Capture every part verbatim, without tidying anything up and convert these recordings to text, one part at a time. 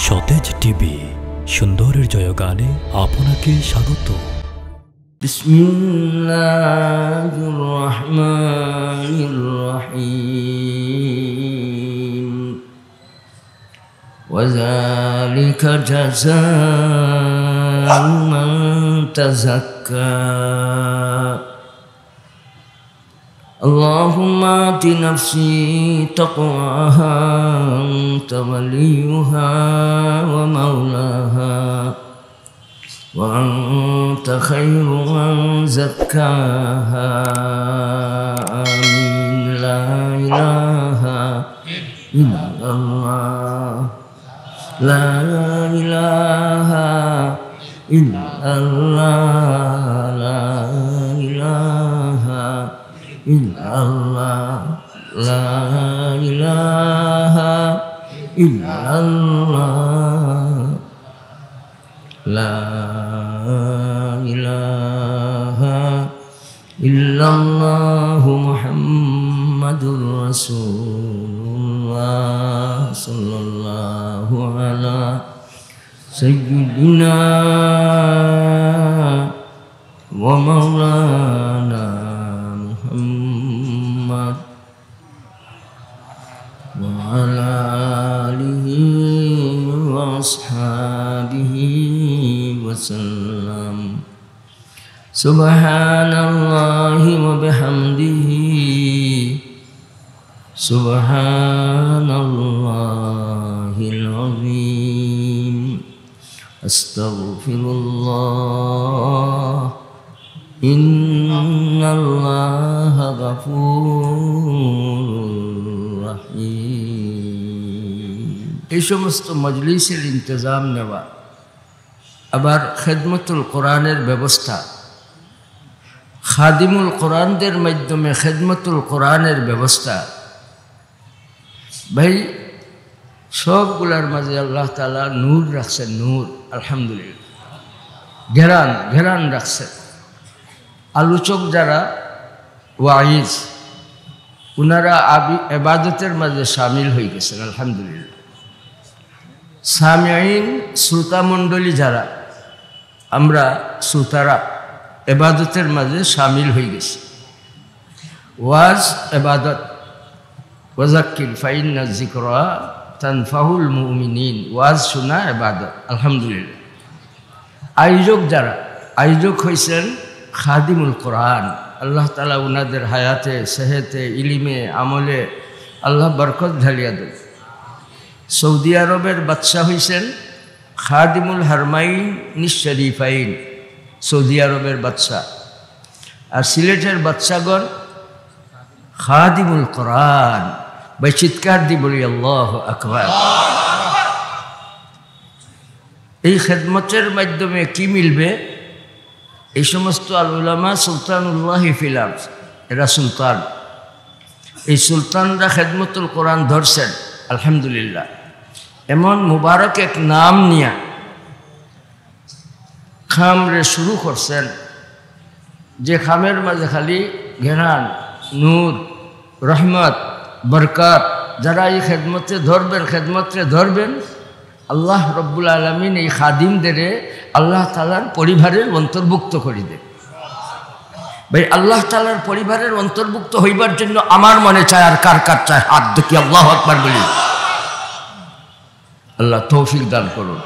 সতেজ টিভি, সুন্দরের জয়গানে আপনাকে স্বাগত। بسم الله الرحمن الرحيم. وذلك جزاء من تزكى. اللهم آت نفسي تقواها أنت وليها ومولاها وأنت خير من زكاها. آمين. لا إله إلا الله. لا إله إلا الله. لا إله إلا الله. لا إله إلا الله. لا إله إلا الله محمد رسول الله. صلى الله على سيدنا ومولانا محمد وعلى آله وأصحابه وسلم. سبحان الله وبحمده. سبحان الله العظيم. أستغفر الله. إن الله غفور رحيم. এই সমস্ত মজলিসের ইন্তেজাম নেওয়া, আবার খেদমতুল কোরআনের ব্যবস্থা, খাদিমুল কোরআনদের মাধ্যমে খেদমতুল কোরআনের ব্যবস্থা, ভাই, সবগুলার মাঝে আল্লাহ তাআলা নূর রাখছেন, নূর, আলহামদুলিল্লাহ। ঘেরান, ঘেরান রাখছেন। আলোচক যারা, ওয়াইজ, উনারা আবি-, এবাদতের মাঝে সামিল হয়ে গেছেন, আলহামদুলিল্লাহ। সামিঈন, শ্রোতা মণ্ডলী যারা, আমরা শ্রোতারা এবাদতের মাঝে সামিল হয়ে গেছি। ওয়াজ এবাদত, ওয়াজাক্কির ফাইন্না যিকরা তানফাউল মুমিনিন, ওয়াজ শোনা এবাদত, আলহামদুলিল্লাহ। আয়োজক যারা, আয়োজক হইছেন খাদিমুল কোরআন, আল্লাহ তাআলা উনাদের হায়াতে, সেহেতে, ইলিমে, আমলে আল্লাহ বরকত ঢালিয়া দেন। সৌদি আরবের বাদশা হইছেন খাদিমুল হারমাইন শরীফাইন, সৌদি আরবের বাদশা। আর সিলেটের বাদশাগণ খাদিমুল কোরআন। ভাই, চিৎকার দি বলি, আল্লাহু আকবার। এই খেদমতের মাধ্যমে কি মিলবে? এই সমস্ত আল উলামা সুলতানুল্লাহি ফিল আরদ, এরা সুলতান। এই সুলতানরা খেদমতুল কোরআন ধরছেন, আলহামদুলিল্লাহ। এমন মুবারক এক নাম নিয়া কামরে শুরু করছেন, যে কামের মাঝে খালি ঘেরান, নূর, রহমত, বরকত, যারা এই খেদমতে ধরবেন, খেদমতে ধরবেন, আল্লাহ রব্বুল আলামিন এই খাদিমদেরে আল্লাহ তাআলার পরিবারের অন্তর্ভুক্ত করে দেন। ভাই, আল্লাহ তাআলার পরিবারের অন্তর্ভুক্ত হইবার জন্য আমার মনে চায়, আর কার কার চায়, হাত দেখি, আল্লাহু আকবার বলি। আল্লাহ তৌফিক দান করুন।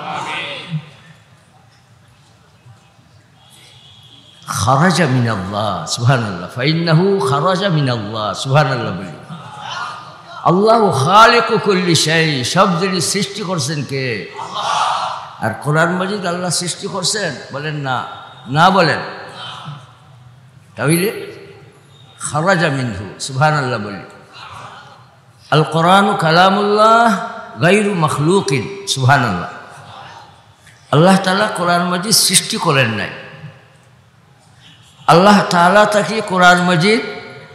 খারাজা মিনাল্লাহ, সুবহানাল্লাহ। ফাইন্নাহু খারাজা মিনাল্লাহ, সুবহানাল্লাহ বলি। আল্লাহু খালিকু কুল্লি শাই, সব জিনিস সৃষ্টি করছেন কে? আর কোরআন মজিদ আল্লাহ সৃষ্টি করছেন? বলেন না, না বলেন। তাহলে খারাজা মিনহু, সুবহানাল্লাহ বলি। আল কোরআনু কালামুল্লাহ গায়রু মাখলুকিন, সুবহানাল্লাহ। আল্লাহ তাআলা কোরআন মজিদ সৃষ্টি করেন নাই, আল্লাহ তাআলা থাকি কোরআন মজিদ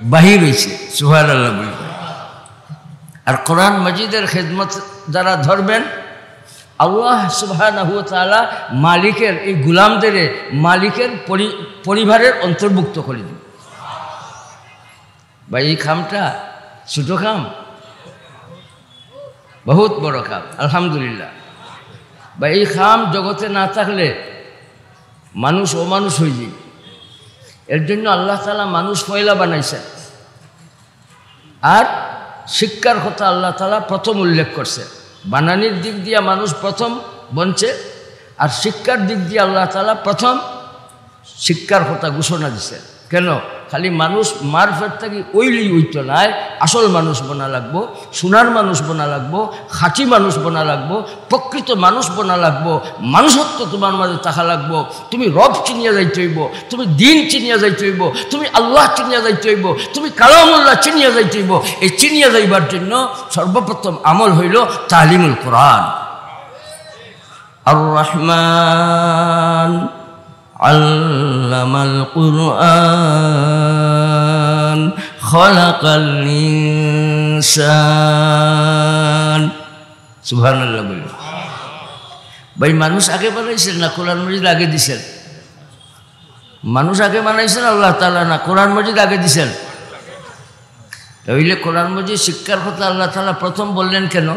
বাহির হইছে, সুবহানাল্লাহ বলি। আর কোরআন মজিদের খেদমত যারা ধরবেন, আল্লাহ সুবহানাহু ওয়া তাআলা মালিকের এই গুলামদেরে মালিকের পরি-, পরিবারের অন্তর্ভুক্ত করে দিবে। ভাই, এই কামটা ছোট কাম? বহুত বড় কাম, আলহামদুলিল্লাহ। বা এই কাম জগতে না থাকলে মানুষ অমানুষ হয়ে যায়। এর জন্য আল্লাহ তাআলা মানুষ পয়লা বানাইছেন। আর শিক্ষার কথা আল্লাহ তাআলা প্রথম উল্লেখ করছে। বানানির দিক দিয়া মানুষ প্রথম বনছে, আর শিক্ষার দিক দিয়ে আল্লাহ তাআলা প্রথম শিক্ষার কথা ঘোষণা দিছেন। কেন? খালি মানুষ মার পেট থাকি অইলেই অইতো নায়, আসল মানুষ বনা লাগবো, সোনার মানুষ বনা লাগবো, খাঁটি মানুষ বনা লাগবো, প্রকৃত মানুষ বনা লাগবো। মানুষত্ব তোমার মাঝে থাকা লাগবো। তুমি রব চিনিয়া যাইতে হইব, তুমি দিন চিনিয়া যাইতে হইব, তুমি আল্লাহ চিনিয়া যাইতে হইব, তুমি কালামুল্লাহ চিনিয়া যাইতে হইব। এই চিনিয়া যাইবার জন্য সর্বপ্রথম আমল হইল তালিমুল কোরআন। আর রহমান আল্লামাল কুরআন, খলাকাল ইনসান। সুবহানাল্লাহ বলি। ভাই, মানুষ আগে বানাইছেন না কোরআন মজিদ আগে দিছেন? মানুষ আগে বানাইছেন আল্লাহ তাআলা, না কোরআন মজিদ আগে দিছেন? তাহলে কোরআন মজিদ শিক্ষার কথা আল্লাহ তাআলা প্রথম বললেন কেন?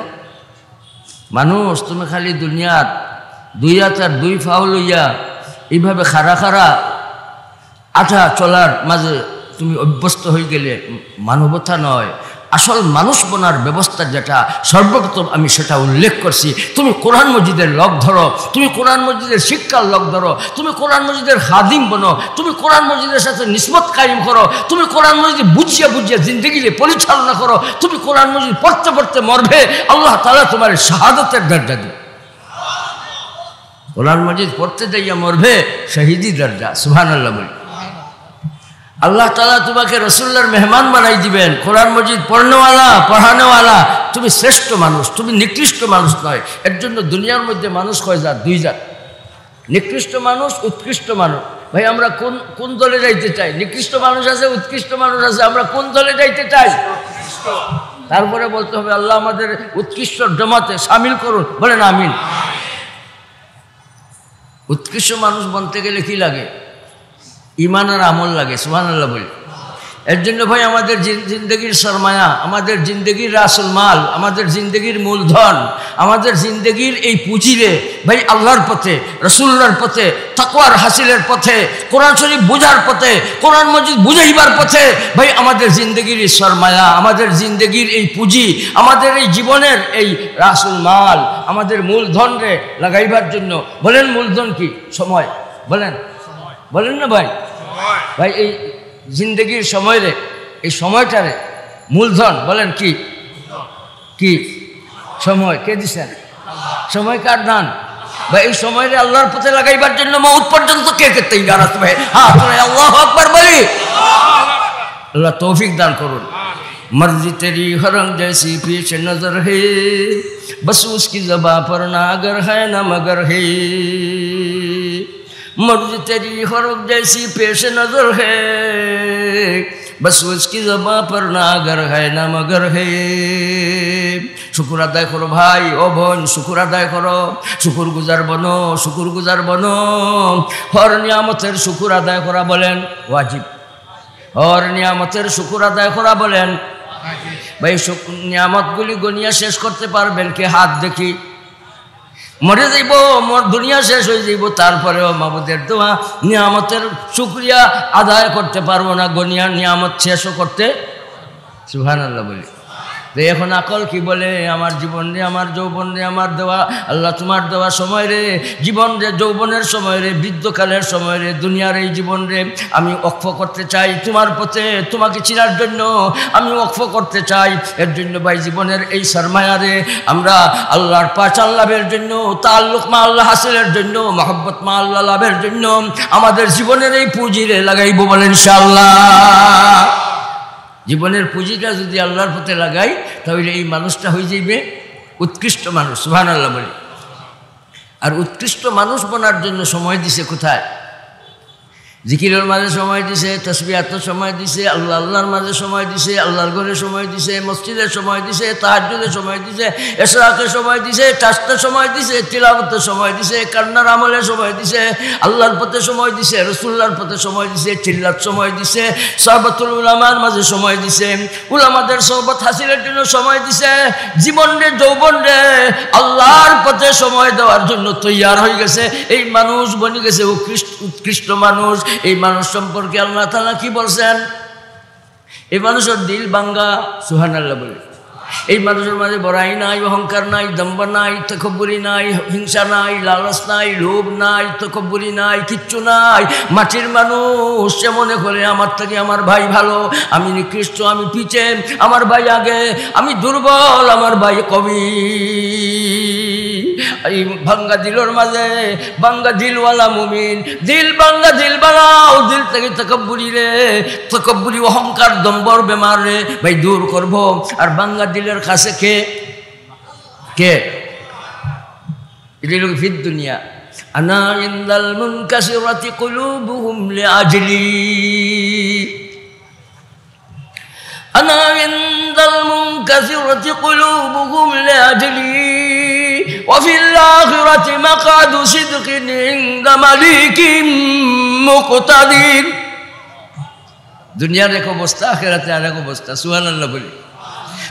মানুষ, তুমি খালি দুনিয়ার দুই হাত আর দুই পাও লইয়া এইভাবে খাড়া খাড়া আটা চলার মাঝে তুমি অভ্যস্ত হয়ে গেলে মানবতা নয়, আসল মানুষ বনার ব্যবস্থা যেটা সর্বপ্রথম আমি সেটা উল্লেখ করছি। তুমি কোরআন মজিদের লগ ধরো, তুমি কোরআন মজিদের শিক্ষার লগ ধরো, তুমি কোরআন মজিদের খাদিম বনো, তুমি কোরআন মজিদের সাথে নিসবত কায়েম করো, তুমি কোরআন মজিদ বুঝিয়া বুঝিয়া জিন্দেগিরে পরিচালনা করো, তুমি কোরআন মজিদ পড়তে পড়তে মরবে, আল্লাহ তাআলা তোমার শাহাদতের দরজা দিবে। কোরআন মজিদ পড়তে যাইয়া মরবে, শহীদি দরজা। সুবহানাল্লাহ বলি। আল্লাহ তাআলা তোমাকে রসুল্লাহর মেহমান বানাই দিবেন। কোরআন মজিদ পড়নেওয়ালা, পড়ানেওয়ালা, তুমি শ্রেষ্ঠ মানুষ, তুমি নিকৃষ্ট মানুষ নয়। এর জন্য দুনিয়ার মধ্যে মানুষ কয় জাত, দুই জাত, নিকৃষ্ট মানুষ, উৎকৃষ্ট মানুষ। ভাই, আমরা কোন কোন দলে যাইতে চাই? নিকৃষ্ট মানুষ আছে, উৎকৃষ্ট মানুষ আছে, আমরা কোন দলে যাইতে চাই? তারপরে বলতে হবে, আল্লাহ আমাদের উৎকৃষ্ট জমাতে সামিল করুন। বলেন আমিন। উৎকৃষ্ট মানুষ বনতে গেলে কি লাগে? ইমান আর আমল লাগে। সুবহানাল্লাহ বলি। এর জন্য ভাই, আমাদের জিন- জিন্দেগির সরমায়া, আমাদের জিন্দেগির রাসুল মাল, আমাদের জিন্দেগির মূলধন, আমাদের জিন্দেগির এই পুঁজিরে ভাই, আল্লাহর পথে, রসুল্লাহর পথে, তাকওয়ার হাসিলের পথে, কোরআন শরীফ বুঝার পথে, কোরআন মজিদ বুঝাইবার পথে ভাই, আমাদের জিন্দেগির এই সরমায়া, আমাদের জিন্দেগির এই পুঁজি, আমাদের এই জীবনের এই রাসুল মাল, আমাদের মূলধনরে লাগাইবার জন্য। বলেন, মূলধন কি? সময়। বলেন, বলেন না ভাই। ভাই, এই জিন্দেগির সময়রে, এই সময়টারে মূলধন বলেন কি? কি? সময়। কে দিছেন? সময় কার দান? ভাই, এই সময়রে আল্লাহর পথে লাগাইবার জন্য মউত পর্যন্ত কে কে তৈয়ার আছে ভাই? হ্যাঁ, তোরা আল্লাহু আকবার বলি। আল্লাহ তৌফিক দান করুন। مرضی تیری ہر آنکھ جیسی پیش نظر ہے، بس اس کی زباں پر نہ اگر ہے نہ مگر ہے۔ مرضی تیری ہر آنکھ جیسی پیش نظر ہے، بس اس کی زباں پر نہ اگر ہے نہ مگر ہے۔ শুকুর আদায় করো ভাই, ও বোন, শুকুর আদায় করো, শুকুর গুজার বনো, শুকুর গুজার বনো। হর নিয়ামতের শুকুর আদায় করা বলেন ওয়াজিব। হর নিয়ামতের শুকুর আদায় করা বলেন। ভাই, শুক-, নিয়ামতগুলি গনিয়া শেষ করতে পারবেন কে? হাত দেখি। মরে যাইব, মর-, দুনিয়া শেষ হয়ে যাইব, তারপরেও মাবুদের দেওয়া নিয়ামতের শুকরিয়া আদায় করতে পারবো না, গনিয়া নিয়ামত শেষও করতে। সুবহানাল্লাহ বলি। তো এখন আকল কি বলে? আমার জীবন রে, আমার যৌবন রে, আমার দেওয়া, আল্লাহ তোমার দেওয়া সময় রে, জীবন রে, যৌবনের সময় রে, বৃদ্ধকালের সময় রে, দুনিয়ার এই জীবন রে আমি ওয়াকফ করতে চাই তোমার পথে, তোমাকে চিনার জন্য আমি ওয়াকফ করতে চাই। এর জন্য ভাই, জীবনের এই সরমায়ারে আমরা আল্লাহর পাচান লাভের জন্য, তাআল্লুক মা আল্লাহ হাসিলের জন্য, মহব্বত মা আল্লাহ লাভের জন্য আমাদের জীবনের এই পুঁজিরে লাগাইব বলে ইনশাআল্লাহ। জীবনের পুঁজিটা যদি আল্লাহর পথে লাগাই, তাহলে এই মানুষটা হয়ে যাইবে উৎকৃষ্ট মানুষ। সুবহানাল্লাহ বলি। আর উৎকৃষ্ট মানুষ বনার জন্য সময় দিছে কোথায়? জিকিরের মাঝে সময় দিছে, তসবিহাতো সময় দিছে, আল্লাহ আল্লাহর মাঝে সময় দিছে, আল্লাহর ঘরে সময় দিছে, মসজিদে সময় দিছে, তাহাজ্জুদে সময় দিছে, এশরাকে সময় দিছে, চাষতে সময় দিছে, তিলাওয়াতে সময় দিছে, কান্নার আমলে সময় দিছে, আল্লাহর পথে সময় দিছে, রসুল্লাহর পথে সময় দিছে, চিল্লাত সময় দিছে, সহবতুল উলামার মাঝে সময় দিছে, উলামাদের সহবত হাসিলের জন্য সময় দিছে। জীবন রে, যৌবন রে, আল্লাহর পথে সময় দেওয়ার জন্য তৈয়ার হয়ে গেছে। এই মানুষ বনি গেছে উৎকৃষ্ট, উৎকৃষ্ট মানুষ। এই মানুষ সম্পর্কে আল্লাহ তাআলা কি বলছেন? এই মানুষের দিল ভাঙ্গা, সুবহানাল্লাহ বলি। এই মানুষের মাঝে বড়াই নাই, অহংকার নাই, দম্ভ নাই, তকব্বুরি নাই, হিংসা নাই, লালচ নাই, লোভ নাই, তকব্বুরি নাই, কিচ্ছু নাই। মাটির মানুষ, সে মনে করে আমার থেকে আমার ভাই ভালো, আমি নিকৃষ্ট, আমি পিছে, আমার ভাই আগে, আমি দুর্বল, আমার ভাই কবি। এই ভাঙ্গা দিলর মাঝে, ভাঙ্গা দিলওয়ালা মুমিন, দিল ভাঙ্গা, দিল বানাও, দিল থেকে তকব্বুরি রে, তকব্বুরি, অহংকার, দম্ভর বেমার রে ভাই দূর করব। আর ভাঙ্গা দিলের কাছে কে, কে? এটা হলো ফিদ দুনিয়া। আনা ইনদাল মুনকাসিরাতি কুলুবুহুম লিআজলি। আনা ইনদাল মুনকাসিরাতি কুলুবুহুম লিআজলি। ওয়া ফিল আখিরাতি মাকআদু সিদকিন ইনদা মালিকিম মুকতাদির। দুনিয়ার এক অবস্থা, আখেরাতে আর এক অবস্থা। সুবহানাল্লাহ বলি।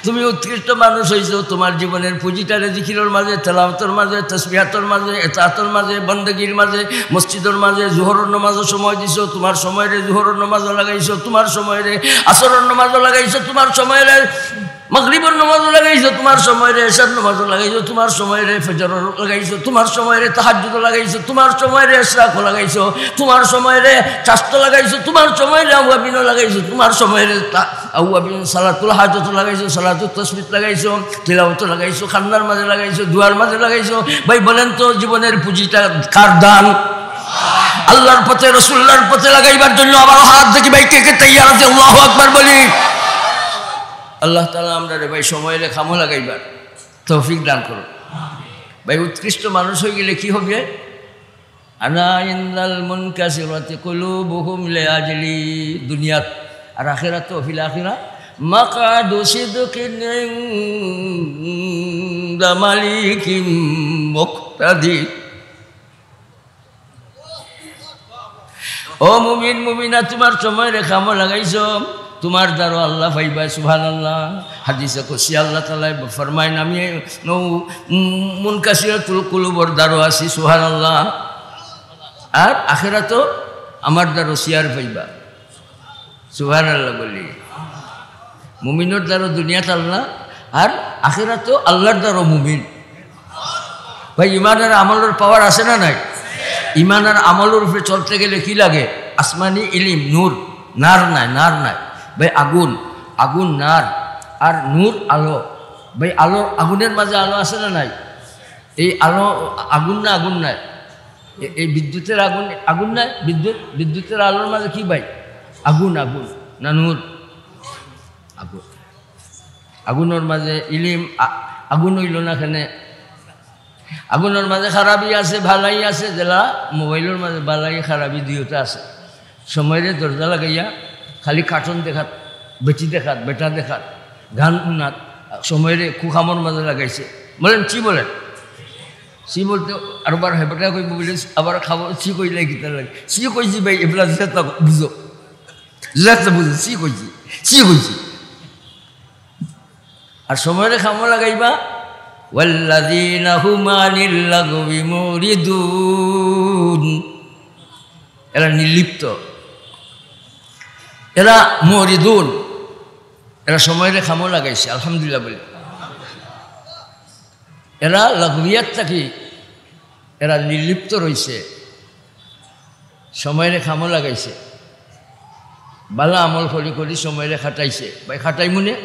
তুমি উৎকৃষ্ট মানুষ হইছো, তোমার জীবনের পুঁজিটারে জিকিরর মাঝে, তেলাওয়াতর মাঝে, তসবিহাতর মাঝে, এতাআতর মাঝে, বন্দেগীর মাঝে, মসজিদর মাঝে, জোহরর নামাজও সময় দিছো, তোমার সময়রে জোহরর নামাজও লাগাইছো, তোমার সময়রে আসরর নামাজও লাগাইছো, তোমার সময়রে মাগরিবর নামাজও লাগাইছো, তোমার সময়রে এশার নামাজও লাগাইছো, তোমার সময়রে ফজরও লাগাইছো, তোমার সময়রে তাহাজ্জুদও লাগাইছো, তোমার সময়রে ইশরাকও লাগাইছো, তোমার সময়রে চাশত লাগাইছো, তোমার সময়রে আউয়াবিনও লাগাইছো, তোমার সময়রে তা-, আউয়াবিন, সালাতুল হাজত লাগাইছো, সালাতুত তসবিত লাগাইছো, তিলাওয়াত লাগাইছো, কান্নার মাঝে লাগাইছো, দোয়ার মাঝে লাগাইছো। ভাই বলেন তো, জীবনের পুঁজিটা কার দান? আল্লাহর পথে, রাসূলুল্লাহর পথে লাগাইবার জন্য। আবার হাত দেখি ভাই, কে কে তৈয়ার আছে? আল্লাহু আকবার বলি। আল্লাহ তাআলা আমরারে ভাই সময়রে কামো লাগাইবার তৌফিক দান করো। ভাই উৎকৃষ্ট মানুষ হয়ে গেলে কি হবে? আনা ইনদাল মুনকাসিরাতি কুলুবুহুম লিআজলি দুনিয়াত আর আখিরাত, ফিল আখিরা মাকআদু সিদকিন ইনদা মালিকিন মুকতাদির। ও মুমিন, মুমিনা, তোমার সময়রে কামো লাগাইছো, তোমার দ্বারো আল্লাহ পাইবা। সুবহানাল্লাহ। হাদিসে কুদসি আল্লাহ তাআলা ফরমাইন, আমি ও মুনকাসিরাতুল কুলুবর দ্বারো আছি। সুবহানাল্লাহ। আর আখেরাতো আমার দ্বারো চেয়ার পাইবা। সুবহানাল্লাহ বলি। মুমিনর দ্বারো দুনিয়াত আল্লাহ, আর আখেরাতো আল্লাহর দ্বারো মুমিন। ভাই, ইমান আর আমলর পাওয়ার আছে না নাই? ইমান আর আমলর উপরে চলতে গেলে কি লাগে? আসমানি ইলিম, নূর, নার নাই, নার নাই। ভাই, আগুন, আগুন নার, আর নূর আলো। ভাই, আলো, আগুনের মাঝে আলো আছে না নাই? এই আলো আগুন না, আগুন নাই? এ-, এই বিদ্যুতের আগুন, আগুন নাই? বিদ্যুৎ, বিদ্যুতের আলোর মাঝে কি ভাই? আগুন, আগুন না নূর? আগুন। আগুনর মাঝে ইলিম আ-, আগুন হইল না কেনে? আগুনর মাঝে খারাপি আছে, ভালাই আছে, যেলা মোবাইলর মাঝে ভালাই খারাপি দুইওটা আছে। সময়রে দরজা লাগাইয়া খালি কার্টুন দেখাত, বেটি দেখাত, বেটা দেখাত, গান শুনাত, সময়রে কুকামর মাঝে লাগাইছে। বলেন, কি বলেন? সি বলতে আরবার হেবেটা কইব বলে আবার খাবো, সি কইলে কিতা লাগে? সি কইছি ভাই, এবার যেটা বুঝো, যেটা বুঝো, সি কইছি, সি কইছি। আর সময়রে কামো লাগাইবা, ওয়াল্লাযীনা হুম আনিল লাগবি মুরিদুন, এরা নির্লিপ্ত, এরা মুরিদুন, এরা সময়রে কামো লাগাইছে, আলহামদুলিল্লাহ বলি। এরা লাগবিয়াত থাকি এরা নির্লিপ্ত রইছে, সময়রে কামো লাগাইছে, ভালা আমল করি করি সময়রে কাটাইছে। ভাই, কাটাইমুনে?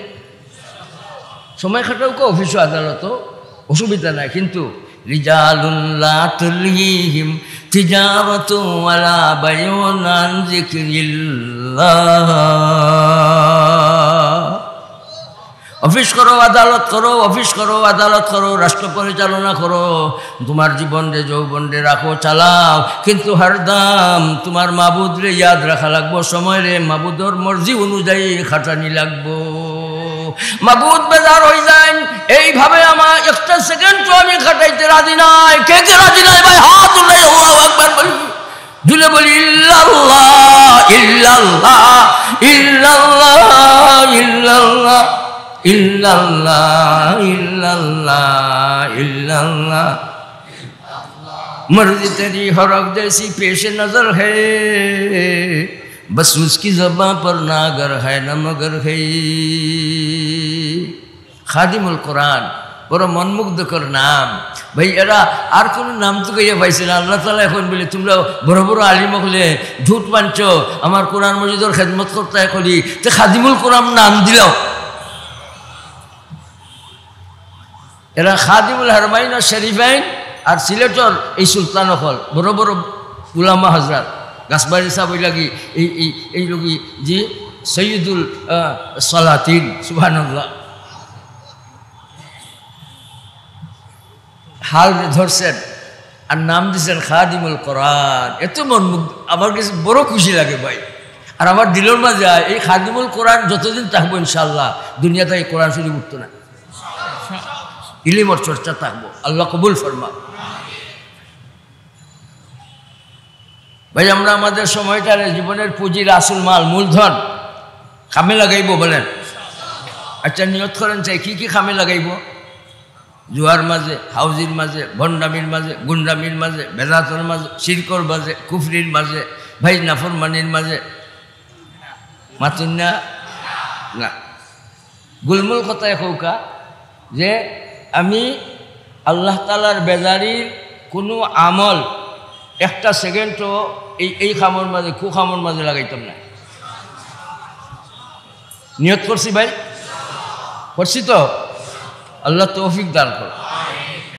সময় কাটাউক্কা অফিসো আদালতো, অসুবিধা নাই, কিন্তু রিজালুন লা তুলহিহিম তিজারাতুন ওয়ালা বাইউন আন যিকরিল্লাহ। অফিস করো, আদালত করো, অফিস করো, আদালত করো, রাষ্ট্র পরিচালনা করো, তোমার জীবনরে, যৌবনরে রাখো, চালাও, কিন্তু হরদম তোমার মাবুদরে ইয়াদ রাখা লাগবো, সময়রে মাবুদর মর্জি অনুযায়ী খাটানি লাগবো। মাবুদ বেজার হই যাইন, এইভাবে আমার একটা সেকেন্ডও আমি খাটাইতে রাজি নাই। কে কে রাজি নাই ভাই, হাত উঠাই আল্লাহু আকবার বলি। জুড়ে বলি, ইল্লাল্লাহ, ইল্লাল্লাহ, ইল্লাল্লাহ, ইল্লাল্লাহ, ইল্লাল্লাহ, ইল্লাল্লাহ, ইল্লাল্লাহ। مرضی تیری ہر وقت جیسی پیش نظر ہے، بس اس کی زباں پر نہ اگر ہے نہ مگر ہے۔ খাদিমুল কোরআন, বড় মনমুগ্ধকর নাম। ভাই, এরা আর কোনো নাম তো গাইয়া পাইছে না। আল্লাহ তাআলা এখন বলে, "তোমরা বড় বড় আলিম অকলে ঝুট মানছো, আমার কোরআন মজিদর খেদমত করতে করি, তে খাদিমুল কোরআন নাম দিলাও।" এরা খাদিমুল হারমাইন আর শরীফাইন আর সিলেটর এই সুলতান অকল, বড় বড় উলামা হজরত, গাছবাড়ি সাহেব ওই লাগি, এই, এই, এই লগি, জি, সৈয়দুল, আহ, সালাতিন, সুবহানাল্লাহ। হাল ধরছেন আর নাম দিছেন খাদিমুল কোরআন। এত মন মুগ্ধ, আমার কাছে বড় খুশি লাগে ভাই। আর আমার দিলর মাঝে আয়, এই খাদিমুল কোরআন যতদিন থাকবো ইনশাআল্লাহ, দুনিয়া থাকি কোরআন শরীফ উঠতো না, ইলিমর চর্চা থাকবো। আল্লাহ কবুল ফরমা। ভাই, আমরা আমাদের সময়টারে, জীবনের পুঁজির আসল মাল, মূলধন, কামে লাগাইবো বলেন। আচ্ছা, নিয়ত করেন চাই, কি কি কামে লাগাইবো? জুয়ার মাঝে, হাউজির মাঝে, ভণ্ডামির মাঝে, গুন্ডামির মাঝে, বেদাতর মাঝে, শিরকর মাঝে, কুফরির মাঝে, ভাই, নাফরমানির মাঝে। মাতুন না? না। গুলমুল কথায় কউকা যে আমি আল্লাহ তাআলার বেজারির কোনো আমল একটা সেকেন্ডও এই, এই কামর মাঝে, কুকামর মাঝে লাগাইতাম না। নিয়ত করছি ভাই, করছি তো। আল্লাহ তৌফিক দান করো।